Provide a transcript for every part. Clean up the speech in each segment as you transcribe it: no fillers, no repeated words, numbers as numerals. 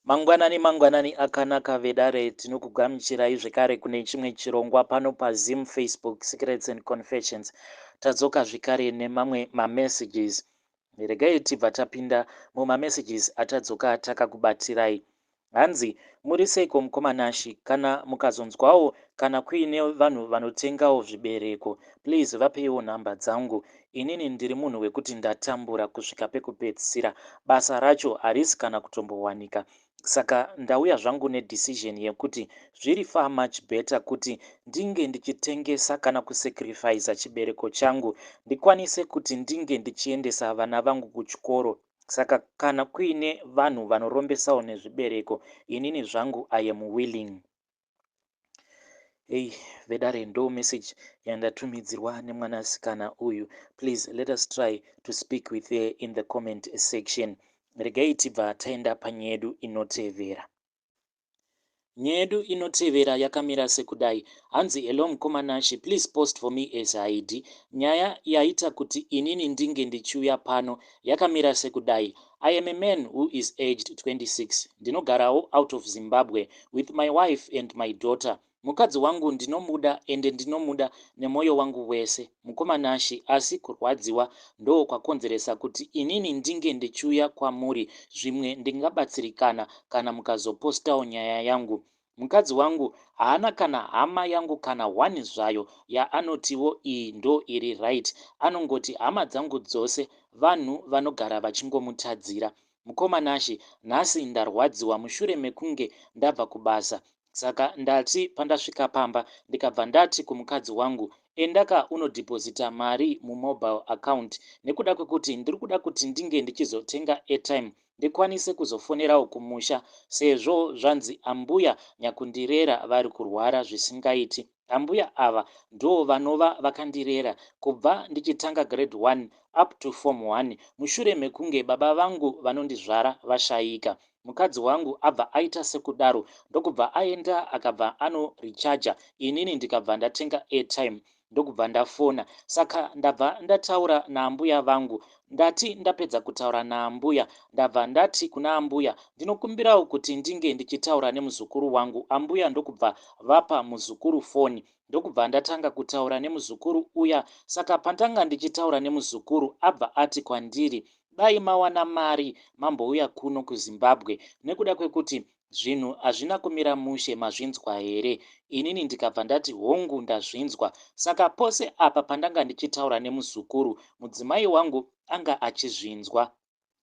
Mangwanani mangwanani akanaka vedare, tinokugamuchirai zvekare kune chimwe chirongwa pano paZim Facebook Secrets and Confessions. Tadzoka zvekare nemamwe mamessages. Regai tibva tapinda mumamessages atadzoka takakubatirai. Hanzi muri seiko mukoma Nashy, kana mukazonzwawo kana kuine vanhu vanotengawo zvibereko please vapeiwo nhamba dzangu. Inini ndiri munhu wekuti ndatambura kusvika pekupedzisira. Basa racho harisi kana kutombowanika. Saka ndauya zvangu nedecision yekuti zviri far much better kuti ndinge ndichitengesa kana kusacrificer chibereko changu ndikwanise kuti ndinge ndichiendesa vana vangu kuchikoro. Saka kana kuine vanhu vanorombesawo nezvibereko inini zvangu I am willing. Hey, vedare, ndo message yandatumidzirwa nemwanasikana uyu. Please let us try to speak with her in the comment section. Regai tibva taenda panyaya yedu inotevera. Nyaya yedu inotevera yakamira sekudai. Hanzi, "Hello mukoma Nashy, please post for me as ID. Nyaya yaita kuti inini ndinge ndichiuya pano yakamira sekudai. I am a man who is aged 26. Ndinogarawo out of Zimbabwe with my wife and my daughter. Mukadzi wangu ndinomuda, ende ndinomuda nemwoyo wangu wese, mukoma Nashy, asi kurwadziwa ndo kwakonzeresa kuti inini ndinge ndichiuya kwamuri. Zvimwe ndingabatsirikana kana mukazopostawo nyaya yangu. Mukadzi wangu haana kana hama yangu kana one zvayo yaanotiwo iyi ndo iri right. Anongoti hama dzangu dzose vanhu vanogara vachingomutadzira. Mukoma Nashy, nhasi ndarwadziwa mushure mekunge ndabva kubasa. Saka ndati pandasvika pamba, ndikabva ndati kumukadzi wangu, 'Endaka unodhipozita mari mumobile account, nekuda kwekuti ndiri kuda kuti ndinge ndichizotenga airtime ndikwanise kuzofonerawo kumusha, sezvo zvanzi ambuya nyakundirera vari kurwara zvisingaiti.' Ambuya ava ndo vanova vakandirera kubva ndichitanga grade 1 up to form 1, mushure mekunge baba vangu vanondizvara vashayika. Mukadzi wangu abva aita sekudaro, ndokubva aenda, akabva anorichaja. Inini ndikabva ndatenga airtime, ndokubva ndafona. Saka ndabva ndataura naambuya vangu. Ndati ndapedza kutaura naambuya, ndabva ndati kuna ambuya, ndinokumbirawo kuti ndinge ndichitaura nemuzukuru wangu. Ambuya ndokubva vapa muzukuru foni, ndokubva ndatanga kutaura nemuzukuru uya. Saka pandanga ndichitaura nemuzukuru, abva ati kwandiri, dai mawana mari mambouya kuno kuZimbabwe, nekuda kwekuti zvinhu hazvina kumira mushe. Mazvinzwa here? Inini ndikabva ndati hongu, ndazvinzwa. Saka pose apa pandanga ndichitaura nemuzukuru, mudzimai wangu anga achizvinzwa.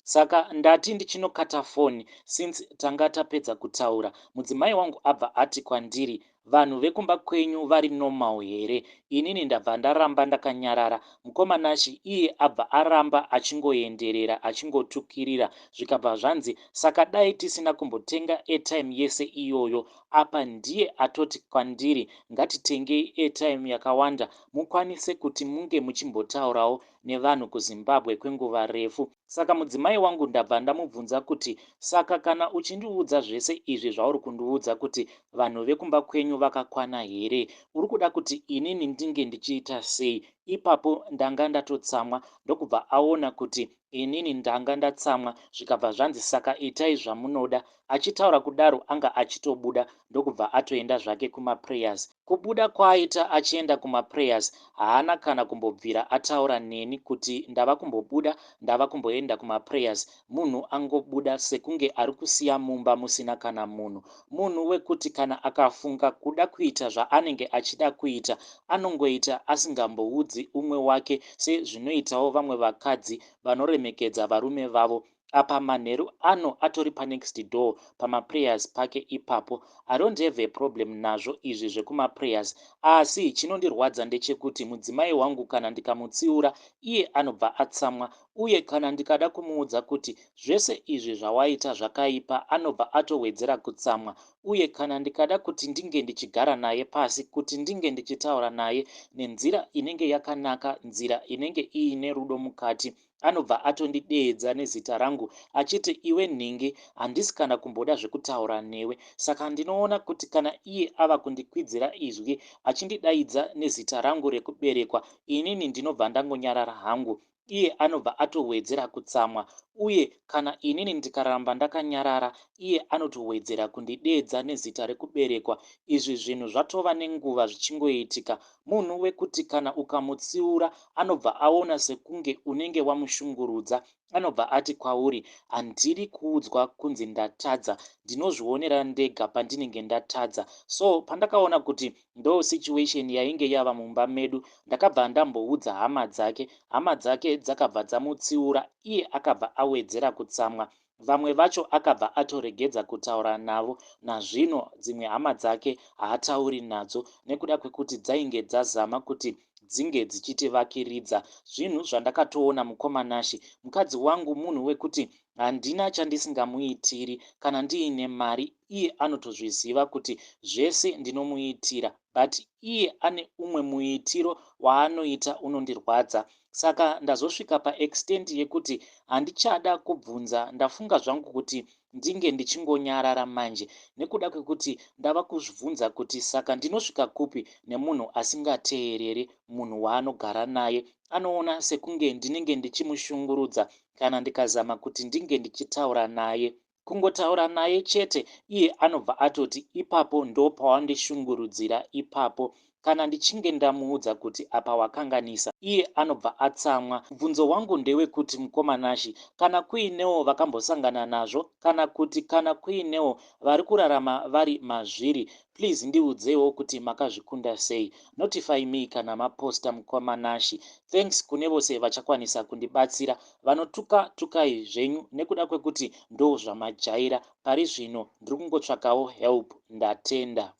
Saka ndati ndichinokata foni, since tanga tapedza kutaura, mudzimai wangu abva ati kwandiri, vanhu vekumba kwenyu vari normal here? Inini ndabva ndaramba ndakanyarara, mukoma Nashy. Iye abva aramba achingoenderera achingotukirira, zvikabva zvanzi, saka dai tisina kumbotenga airtime yese iyoyo. Apa ndiye atoti kwandiri, ngatitengei airtime yakawanda mukwanise kuti munge muchimbotaurawo nevanhu kuZimbabwe kwenguva refu. Saka mudzimai wangu ndabva ndamubvunza kuti, saka kana uchindiudza zvese izvi zvauri kundiudza kuti vanhu vekumba kwenyu vakakwana here, uri kuda kuti inini ndinge ndichiita sei ipapo? Ndanga ndatotsamwa. Ndokubva aona kuti inini ndanga ndatsamwa, zvikabva zvanzi, saka itai zvamunoda. Achitaura kudaro anga achitobuda, ndokubva atoenda zvake kumaprayers. Kubuda kwaaita achienda kumaprayers, haana kana kumbobvira ataura neni kuti ndava kumbobuda, ndava kumboenda kumaprayers. Munhu angobuda sekunge ari kusiya mumba musina kana munhu. Munhu wekuti kana akafunga kuda kuita zvaanenge achida kuita, anongoita asingamboudzi umwe wake, sezvinoitawo vamwe vakadzi vanoremekedza varume vavo. Apa manheru ano atori panext door pamaprayers pake ipapo. I don't have a problem nazvo izvi zvekumaprayers, asi chinondirwadza ndechekuti mudzimai wangu kana ndikamutsiura, iye anobva atsamwa, uye kana ndikada kumuudza kuti zvese izvi zvawaita zvakaipa, anobva atowedzera kutsamwa. Uye kana ndikada kuti ndinge ndichigara naye pasi, kuti ndinge ndichitaura naye nenzira inenge yakanaka, nzira inenge iine rudo mukati, anobva atondideedza nezita rangu achiti, iwe nhingi, handisi kana kumboda zvekutaura newe. Saka ndinoona kuti kana iye ava kundikwidzira izwi achindidaidza nezita rangu rekuberekwa, inini ndinobva ndangonyarara hangu. iye anobva atowedzera kutsamwa uye kana inini ndikaramba ndakanyarara iye anotowedzera kundideedza nezita rekuberekwa. Izvi zvinhu zvatova nenguva zvichingoitika. Munhu wekuti kana ukamutsiura anobva aona sekunge unenge wamushungurudza. Anobva ati kwauri handidi kuudzwa kunzi ndatadza, ndinozvionera ndega pandinenge ndatadza. So pandakaona kuti ndo situation yainge yava mumba medu ndakabva ndamboudza hama dzake. Hama dzake dzakabva dzamutsiura iye akabva awedzera kutsamwa. Vamwe vacho akabva atoregedza kutaura navo nazvino dzimwe hama dzake haatauri nadzo nekuda kwekuti dzainge dzazama kuti dzinge dzichitivakiridza. Zvinhu zvandakatoona mukoma Nashy. Mukadzi wangu munhu wekuti handina chandisingamuitiri kana ndiine mari iye anotozviziva kuti zvese ndinomuitira but iye ane umwe muitiro waanoita unondirwadza. Saka ndazosvika paextent yekuti handichada kubvunza ndafunga zvangu kuti ndinge ndichingonyarara manje nekuda kwekuti ndava kuzvibvunza kuti saka ndinosvika kupi nemunhu asingateerere munhu waanogara naye. Anoona sekunge ndinenge ndichimushungurudza kana ndikazama kuti ndinge ndichitaura naye. Kungotaura naye chete iye anobva atoti ipapo ndopawandishungurudzira ipapo. Kana ndichinge ndamuudza kuti apa wakanganisa iye anobva atsamwa. Mubvunzo wangu ndewekuti mukoma Nashy kana kuinewo vakambosangana nazvo kana kuti kana kuinewo vari kurarama vari mazviri please ndiudzeiwo kuti makazvikunda sei. Notify me kana maposta mukoma Nashy. Thanks kune vose vachakwanisa kundibatsira. Vanotuka tukai zvenyu nekuda kwekuti ndozvamajaira. Pari zvino ndiri kungotsvakawo help. Ndatenda.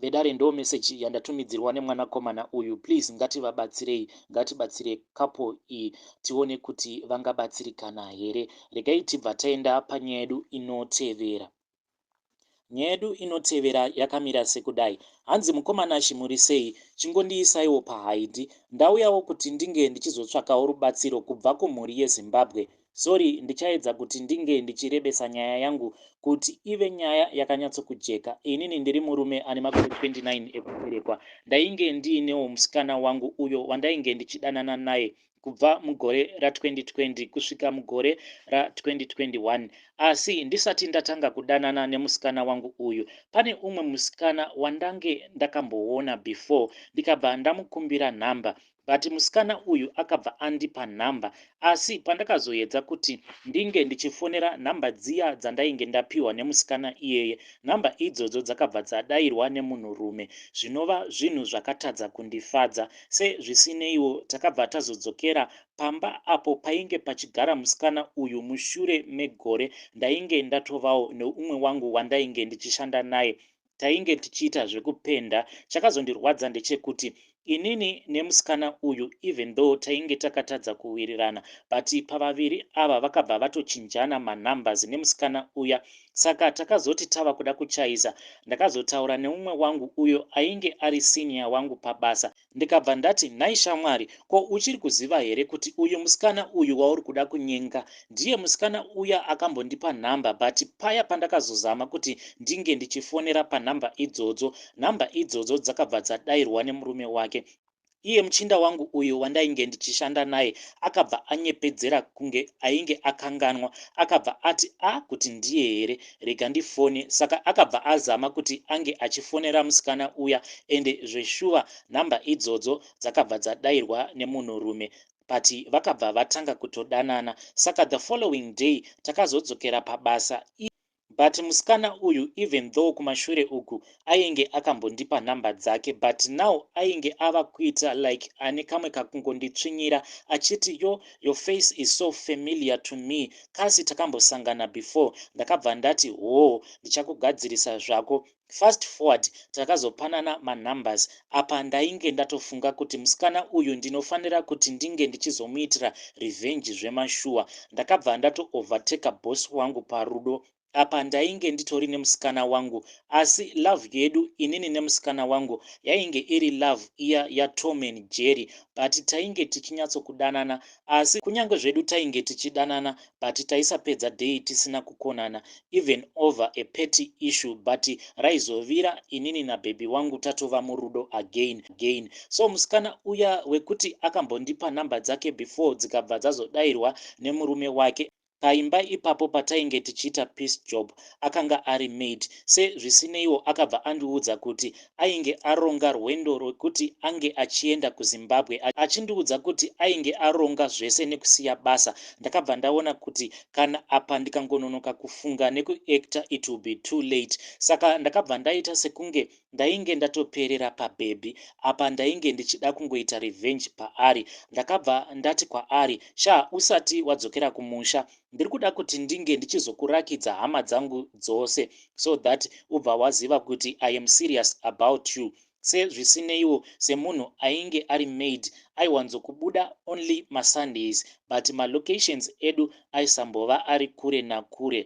Vedare ndo message yandatumidzirwa nemwanakomana uyu please ngativabatsirei ngatibatsire couple iyi tione kuti vangabatsirikana here. Regai tibva taenda panyaya yedu inotevera. Nyaya yedu inotevera yakamira sekudai. Hanzi mukoma Nashy muri sei? Chingondiisaiwo pahaidhi. Ndauyawo kuti ndinge ndichizotsvakawo rubatsiro kubva kumhuri yeZimbabwe. Sorry ndichaedza kuti ndinge ndichirebesa nyaya yangu kuti ive nyaya yakanyatsokujeka. Inini ndiri murume ane makore 29 ekuberekwa. Ndainge ndiinewo musikana wangu uyo wandainge ndichidanana naye kubva mugore ra2020 kusvika mugore ra2021. Asi ndisati ndatanga kudanana nemusikana wangu uyu, pane umwe musikana wandange ndakamboona before ndikabva ndamukumbira nhamba. But musikana uyu akabva andipa nhamba asi pandakazoedza kuti ndinge ndichifonera nhamba dziya dzandainge ndapiwa nemusikana iyeye, nhamba idzodzo dzakabva dzadairwa nemunhurume zvinova zvinhu zvakatadza kundifadza. Sezvisineiwo takabva tazodzokera pamba apo painge pachigara musikana uyu mushure megore ndainge ndatovawo neumwe wangu wandainge ndichishanda naye tainge tichiita zvekupenda. Chakazondirwadza ndechekuti inini nemusikana uyu even though tainge takatadza kuwirirana but pavaviri ava vakabva vatochinjana manumbers nemusikana uya. Saka takazoti tava kuda kuchaisa ndakazotaura neumwe wangu uyo ainge ari senior wangu pabasa ndikabva ndati nhai shamwari ko uchiri kuziva here kuti uyu musikana uyu wauri kuda kunyenga ndiye musikana uya akambondipa nhamba but paya pandakazozama kuti ndinge ndichifonera panhamba idzodzo nhamba idzodzo dzakabva dzadairwa nemurume wake. Iye muchinda wangu uyu wandainge ndichishanda naye akabva anyepedzera kunge ainge akanganwa akabva ati a kuti ndiye here rega ndifone. Saka akabva azama kuti ange achifonera musikana uya ende zveshuwa nhamba idzodzo dzakabva dzadairwa nemunhurume but vakabva vatanga kutodanana. Saka the following day takazodzokera pabasa but musikana uyu even though kumashure uku ainge akambondipa nhamba dzake but now ainge ava kuita like ane kamwe kakungonditsvinyira achiti yo your face is so familiar to me kasi takambosangana before. Ndakabva ndati hoo ndichakugadzirisa zvako. Fast forward takazopanana manumbers apa ndainge ndatofunga kuti musikana uyu ndinofanira kuti ndinge ndichizomuitira revenge zvemashuwa. Ndakabva ndatoovertaka boss wangu parudo. Apa ndainge nditori nemusikana wangu, asi love yedu inini nemusikana wangu yainge iri love iya yaTom and Jerry, but tainge tichinyatsokudanana. Asi kunyange zvedu tainge tichidanana, but taisapedza day tisina kukonana, even over a petty issue, but raizovira inini nabhebhi wangu tatova murudo again again. So musikana uya wekuti akambondipa nhamba dzake before, dzikabva dzazodayirwa nemurume wake paimba ipapo patainge tichiita piece job, akanga ari maid. Sezvisineiwo, akabva andiudza kuti ainge aronga rwendo rwekuti ange achienda kuZimbabwe, achindiudza kuti ainge aronga zvese nekusiya basa. Ndakabva ndaona kuti kana apa ndikangononoka kufunga nekuacta, it will be too late. Saka ndakabva ndaita sekunge ndainge ndatoperera pabhebhi. Apa ndainge ndichida kungoita revenge paari. Ndakabva ndati kwaari, "Sha, usati wadzokera kumusha, ndiri kuda kuti ndinge ndichizokurakidza hama dzangu dzose so that ubva waziva kuti I am serious about you." Sezvisineiwo, semunhu ainge ari maid, aiwanzokubuda only maSundays, but malocations edu aisambova ari kure nakure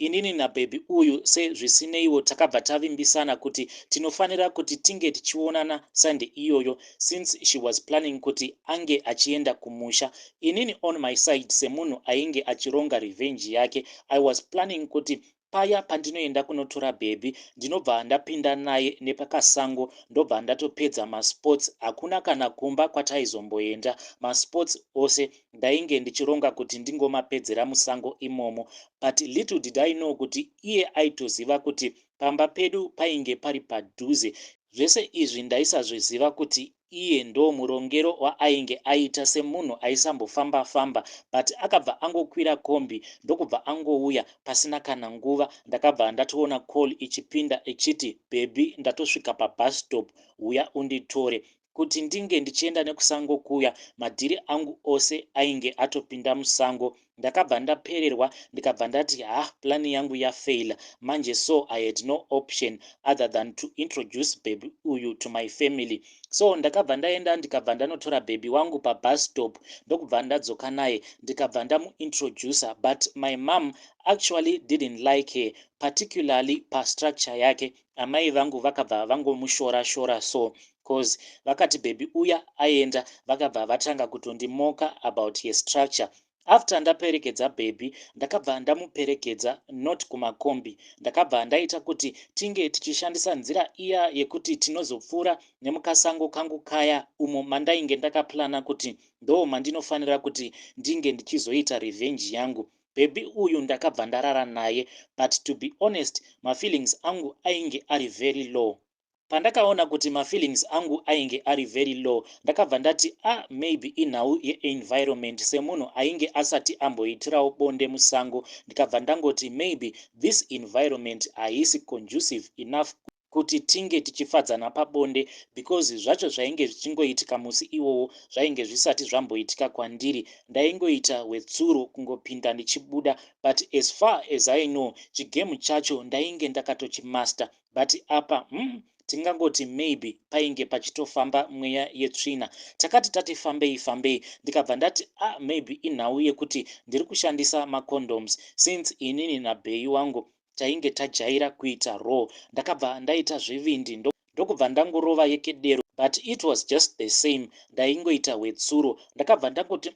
inini nabhebhi uyu. Sezvisineiwo, takabva tavimbisana kuti tinofanira kuti tinge tichionana Sunday iyoyo, since she was planning kuti ange achienda kumusha. Inini on my side, semunhu ainge achironga revenge yake, I was planning kuti paya pandinoenda kunotora bhebhi, ndinobva ndapinda naye nepakasango, ndobva ndatopedza masports. Hakuna kana kumba kwataizomboenda. Masports ose ndainge ndichironga kuti ndingomapedzera musango imomo. But little did I know kuti iye aitoziva kuti pamba pedu painge pari padhuze. Zvese izvi ndaisazviziva kuti iye ndo murongero waainge aita, semunhu aisambofamba-famba. But akabva angokwira kombi, ndokubva angouya pasina kana nguva. Ndakabva ndatoona call ichipinda ichiti, "Bhebhi, ndatosvika pabus stop, uya unditore." Kuti ndinge ndichienda nekusango kuya, madhiri angu ose ainge atopinda musango. Ndakabva ndapererwa, ndikabva ndati, "Ha, plan yangu yafeila manje." So I had no option other than to introduce baby uyu to my family. So ndakabva ndaenda, ndikabva ndanotora bhebhi wangu pabus stop, ndokubva ndadzoka naye, ndikabva ndamuintroduca. But my mom actually didn't like her, particularly pastructure yake. Amai vangu vakabva vangomushora shora so, cause vakati bhebhi uya aenda, vakabva vatanga kutondimoka about her structure. After ndaperekedza bhebhi, ndakabva ndamuperekedza not kumakombi. Ndakabva ndaita kuti tinge tichishandisa nzira iya yekuti tinozopfuura nemukasango kangu kaya, umo mandainge ndakaplana kuti ndo mandinofanira kuti ndinge ndichizoita revenge yangu. Bhebhi uyu ndakabva ndarara naye, but to be honest, mafeelings angu ainge ari very low. Pandakaona kuti mafeelings angu ainge ari very low, ndakabva ndati, "A ah, maybe inhau yeenvironment." Semunhu ainge asati amboitirawo bonde musango, ndikabva ndangoti maybe this environment haisi conducive enough kuti tinge tichifadzana pabonde, because zvacho zvainge zvichingoitika musi iwowo zvainge zvisati zvamboitika kwandiri. Ndaingoita wetsuro, kungopinda ndichibuda, but as far as I know, chigame chacho ndainge ndakatochimaster. But apa, tingangoti maybe painge pachitofamba mweya yetsvina. Takati tati fambei fambei, ndikabva ndati, "Ah, maybe inhau yekuti ndiri kushandisa macondoms, since inini nabhei wangu tainge tajaira kuita raw." Ndakabva ndaita zvivindi, ndokubva ndangorova yekedero, but it was just the same, ndaingoita wetsuro. Ndakabva ndangoti,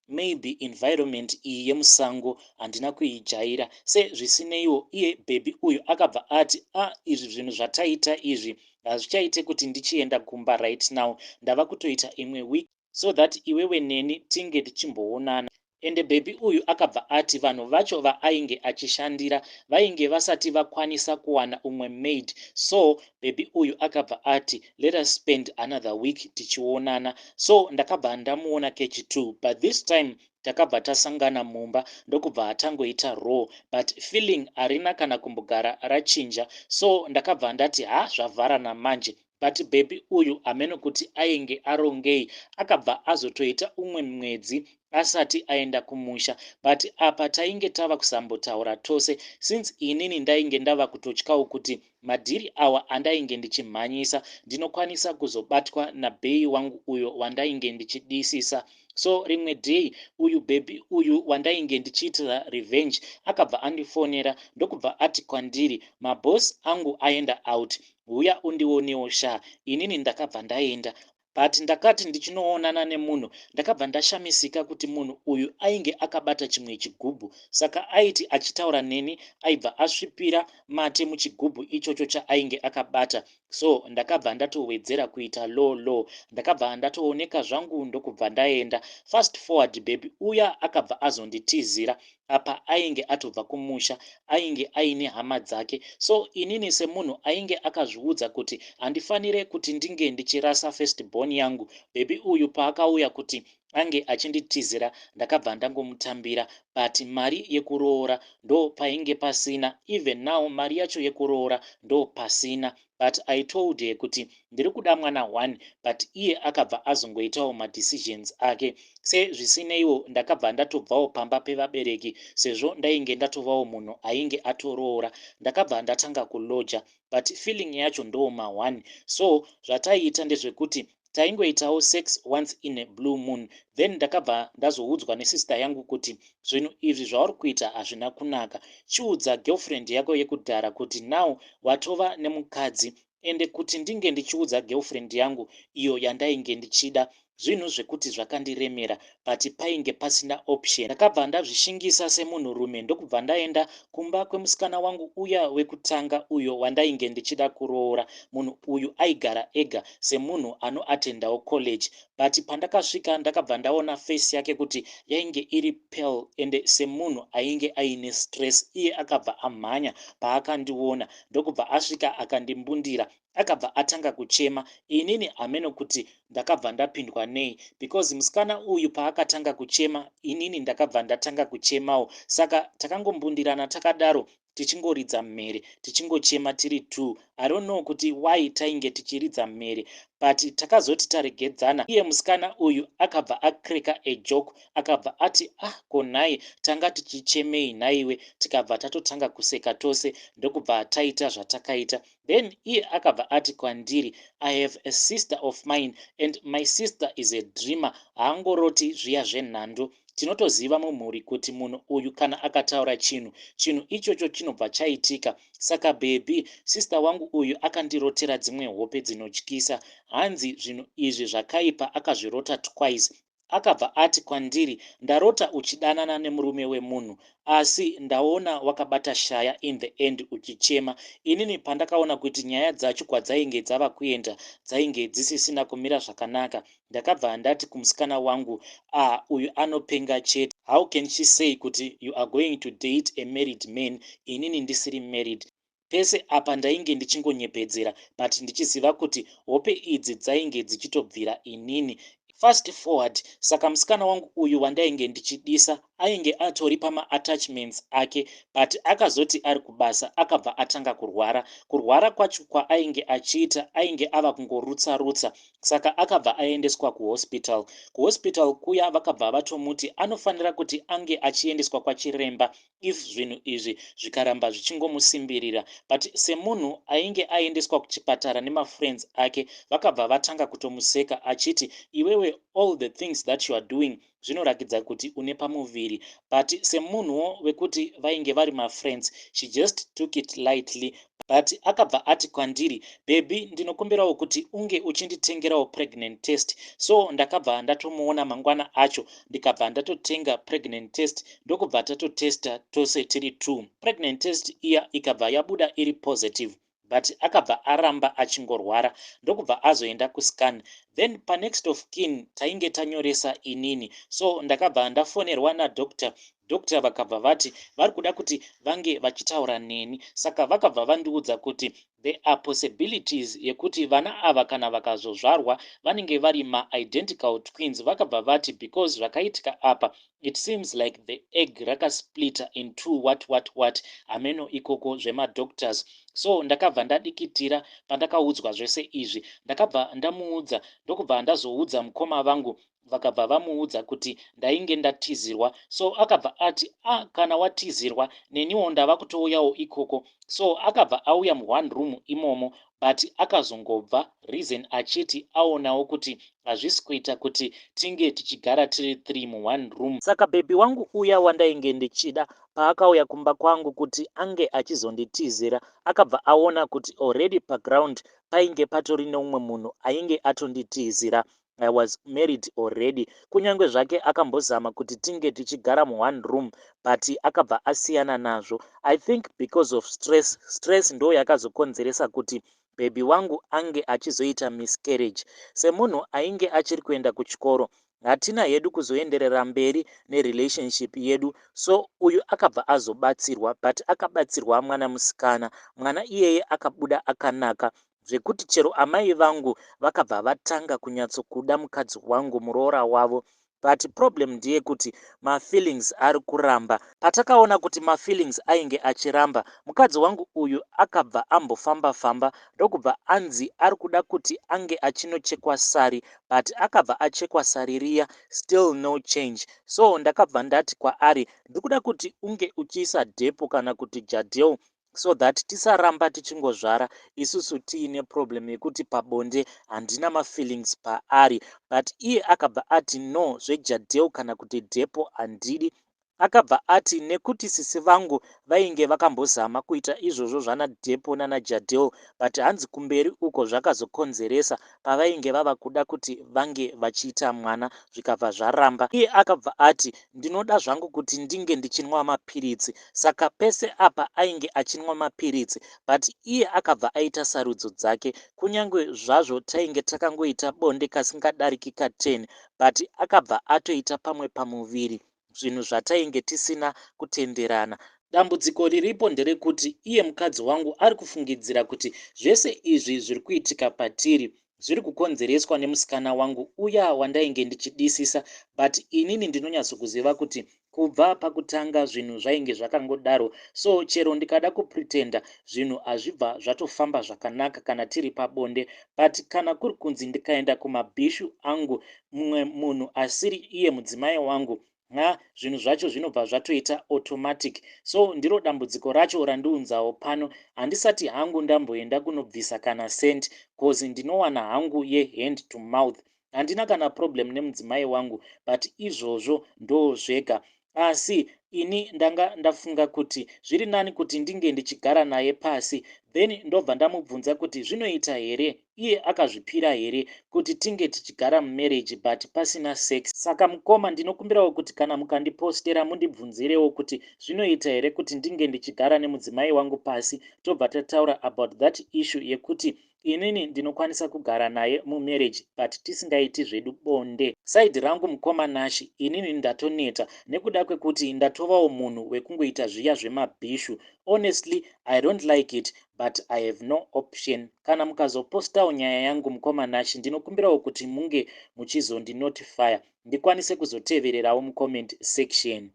maybe environment iyi yemusango handina kuijaira." Sezvisineiwo, iye bhebhi uyu akabva ati, "A ah, izvi zvinhu zvataita izvi hazvichaite kuti ndichienda kumba right now. Ndava kutoita imwe week so that iwewe neni tinge tichimboonana." Ende bhebhi uyu akabva ati vanhu vacho vaainge achishandira vainge vasati vakwanisa kuwana umwe maid. So bhebhi uyu akabva ati, "Let us spend another week tichionana." So ndakabva ndamuona kechi2, but this time takabva tasangana mumba, ndokubva tangoita raw, but feeling harina kana kumbogara rachinja. So ndakabva ndati, "Ha, zvavhara namanje." But bhebhi uyu hameno kuti ainge arongei, akabva azotoita umwe mwedzi. Asati aenda kumusha, but apa tainge tava kusambotaura tose since inini ndainge ndava kutotyawo kuti madhiri awa andainge ndichimhanyisa ndinokwanisa kuzobatwa nabae wangu uyo wandainge ndichidisisa. So rimwe day uyu baby uyu wandainge ndichiitira revenge akabva andifonera, ndokubva ati kwandiri, "Maboss angu aenda out, uya undionewo sha." Inini ndakabva ndaenda, but ndakati ndichinoonana nemunhu, ndakabva ndashamisika kuti munhu uyu ainge akabata chimwe chigubhu. Saka aiti achitaura neni aibva asvipira mate muchigubhu ichocho chaainge akabata. So ndakabva ndatowedzera kuita low low. Ndakabva ndatooneka zvangu, ndokubva ndaenda. Fast forward, baby uya akabva azonditizira. Apa ainge atobva kumusha, ainge aine hama dzake. So inini semunhu ainge akazviudza kuti handifanire kuti ndinge ndichirasa first born yangu, baby uyu paakauya kuti ange achinditizira, ndakabva ndangomutambira. But mari yekuroora ndo painge pasina. Even now mari yacho yekuroora ndo pasina. But I told her kuti ndiri kuda mwana one, but iye akabva azongoitawo madecisions ake. Sezvisineiwo, ndakabva ndatobvawo pamba pevabereki sezvo ndainge ndatovawo munhu ainge atoroora. Ndakabva ndatanga kuloja, but feeling yacho ndo ma1. So zvataiita ndezvekuti taingoitawo sex once in a blue moon. Then ndakabva ndazoudzwa nesister yangu kuti, "Zvinhu izvi zvauri kuita hazvina kunaka. Chiudza girlfriend yako yekudhara kuti now watova nemukadzi." Ende kuti ndinge ndichiudza girlfriend yangu iyo yandainge ndichida, zvinhu zvekuti zvakandiremera, but painge pasina option. Ndakabva ndazvishingisa semunhurume, ndokubva ndaenda kumba kwemusikana wangu uya wekutanga, uyo wandainge ndichida kuroora. Munhu uyu aigara ega semunhu anoatendawo college, but pandakasvika ndakabva ndaona face yake kuti yainge iri pale, ende semunhu ainge aine stress. Iye akabva amhanya paakandiona, ndokubva asvika akandimbundira, akabva atanga kuchema. Inini hameno kuti ndakabva ndapindwa nei, because musikana uyu paakatanga kuchema, inini ndakabva ndatanga kuchemawo. Saka takangombundirana takadaro, tichingoridza mhere, tichingochema tiri two. I don't know kuti why tainge tichiridza mhere, but takazoti taregedzana, iye musikana uyu akabva acracka a joke, akabva ati, "Ah, ko nhai, tanga tichichemei nhaiwe?" Tikabva tatotanga kuseka tose, ndokubva taita zvatakaita. Then iye akabva ati kwandiri, "I have a sister of mine, and my sister is a dreamer. Haangoroti zviya zvenhando. Tinotoziva mumhuri kuti munhu uyu kana akataura chinhu, chinhu ichocho chinobva chaitika. Saka baby, sister wangu uyu akandirotera dzimwe hope dzinotyisa. Hanzi zvinhu izvi zvakaipa, akazvirota twice." Akabva ati kwandiri, "Ndarota uchidanana nemurume wemunhu, asi ndaona wakabata shaya in the end uchichema." Inini pandakaona kuti nyaya dzacho kwadzainge dzava kuenda dzainge dzisisina kumira zvakanaka, ndakabva ndati kumusikana wangu, "Ah, uyu anopenga chete. How can she say kuti you are going to date a married man, inini ndisiri married?" Pese apa ndainge ndichingonyepedzera, but ndichiziva kuti hope idzi dzainge dzichitobvira inini. Fast forward, saka musikana wangu uyu wandainge ndichidisa ainge atori pamaattachments ake, but akazoti ari kubasa akabva atanga kurwara. Kurwara kwacho kwaainge achiita, ainge ava kungorutsa rutsa. Saka akabva aendeswa kuhospital. Kuhospital kuya vakabva vatomuti anofanira kuti ange achiendeswa kwachiremba if zvinhu izvi zvikaramba zvichingomusimbirira. But semunhu ainge aendeswa kuchipatara nemafriends ake, vakabva vatanga kutomuseka achiti, "Iwewe, all the things that you are doing zvinorakidza kuti une pamuviri." But semunhuwo wekuti vainge vari mafriends, she just took it lightly. But akabva ati kwandiri, "Baby, ndinokumbirawo kuti unge uchinditengerawo pregnant test." So ndakabva ndatomuona mangwana acho, ndikabva ndatotenga pregnant test, ndokubva tatotesta tose tiri two. Pregnant test iya ikabva yabuda iri positive, but akabva aramba achingorwara, ndokubva azoenda kuscan. Then panext of kin tainge tanyoresa inini, so ndakabva ndafonerwa nadoctor. Doctor vakabva vati vari kuda kuti vange vachitaura neni. Saka vakabva vandiudza kuti there are possibilities yekuti vana ava kana vakazozvarwa vanenge vari maidentical twins. Vakabva vati because zvakaitika apa, it seems like the egg rakasplitter in two, what what what, hameno ikoko zvemadoctors. So ndakabva ndadikitira pandakaudzwa zvese izvi. Ndakabva ndamuudza, ndokubva ndazoudza mukoma vangu. Vakabva vamuudza kuti ndainge ndatizirwa, so akabva ati, "A ah, kana watizirwa, neniwo ndava kutouyawo ikoko." So akabva auya muone room imomo, but akazongobva, reason achiti aonawo kuti hazvisi kuita kuti tinge tichigara tiri 3 muone room. Saka baby wangu uya wandainge ndichida, paakauya kumba kwangu kuti ange achizonditizira, akabva aona kuti already paground painge patori neumwe munhu ainge atonditizira. I was married already. Kunyange zvake akambozama kuti tinge tichigara muone room, but akabva asiyana nazvo, I think because of stress. Stress ndo yakazokonzeresa kuti baby wangu ange achizoita miscarriage. Semunhu ainge achiri kuenda kuchikoro, hatina hedu kuzoenderera mberi nerelationship yedu. So uyu akabva azobatsirwa, but akabatsirwa mwana musikana. Mwana iyeye akabuda akanaka zvekuti chero amai vangu vakabva vatanga kunyatsokuda mukadzi wangu, muroora wavo. But problem ndeyekuti mafeelings ari kuramba. Patakaona kuti mafeelings ainge achiramba, mukadzi wangu uyu akabva ambofamba famba, ndokubva anzi ari kuda kuti ange achinochekwa sari, but akabva achekwa sari riya, still no change. So ndakabva ndati kwaari, "Ndiri kuda kuti unge uchiisa Depo kana kuti Jadel so that tisaramba tichingozvara isusu tiine problem yekuti pabonde handina mafeelings paari." But iye akabva ati, "No, zveJadel kana kuti Depo handidi." Akabva ati nekuti sisi vangu vainge vakambozama kuita izvozvo zvana Depo nana Jadel, but hanzi kumberi uko zvakazokonzeresa pavainge vava kuda kuti vange vachiita mwana, zvikabva zvaramba. Iye akabva ati, "Ndinoda zvangu kuti ndinge ndichinwa mapiritsi." Saka pese apa ainge achinwa mapiritsi, but iye akabva aita sarudzo dzake. Kunyange zvazvo tainge takangoita bonde kasingadariki ka10, but akabva atoita pamwe pamuviri, zvinhu zvatainge tisina kutenderana. Dambudziko riripo nderekuti iye mukadzi wangu ari kufungidzira kuti zvese izvi zviri kuitika patiri zviri kukonzereswa nemusikana wangu uya wandainge ndichidisisa, but inini ndinonyatsokuziva kuti kubva pakutanga zvinhu zvainge zvakangodaro. So chero ndikada kupretenda, zvinhu hazvibva zvatofamba zvakanaka kana tiri pabonde, but kana kuri kunzi ndikaenda kumabhishu angu, mumwe munhu asiri iye mudzimai wangu, ha, zvinhu zvacho zvinobva zvatoita automatic. So ndiro dambudziko racho randiunzawo pano. Handisati hangu ndamboenda kunobvisa kana cent, 'cause ndinowana hangu yehand to mouth. Handina kana problem nemudzimai wangu, but izvozvo ndo zvega. Asi ini ndanga ndafunga kuti zviri nani kuti ndinge ndichigara naye pasi, then ndobva ndamubvunza kuti zvinoita here, iye akazvipira here kuti tinge tichigara mumarriage but pasina sex. Saka mukoma, ndinokumbirawo kuti kana mukandipostera, mundibvunzirewo kuti zvinoita here kuti ndinge ndichigara nemudzimai wangu pasi, tobva tataura about that issue yekuti inini ndinokwanisa kugara naye mumarriage but tisingaiti zvedu bonde. Side rangu, mukoma Nashi, inini ndatoneta nekuda kwekuti ndatovawo munhu wekungoita zviya zvemabhishu. Honestly, I don't like it, but I have no option. Kana mukazopostawo nyaya yangu, mukoma Nashi, ndinokumbirawo kuti munge muchizondinotifya, ndikwanise kuzotevererawo mucomment section.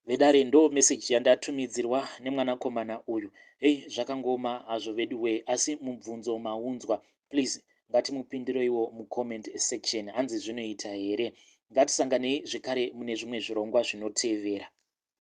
Vedare, ndo meseji yandatumidzirwa nemwanakomana uyu. Hei, zvakangoma hazvo vedu wee, asi mubvunzo maunzwa. Please, ngatimupindireiwo mucomment section. Hanzi zvinoita here? Ngatisanganei zvekare mune zvimwe zvirongwa zvinotevera.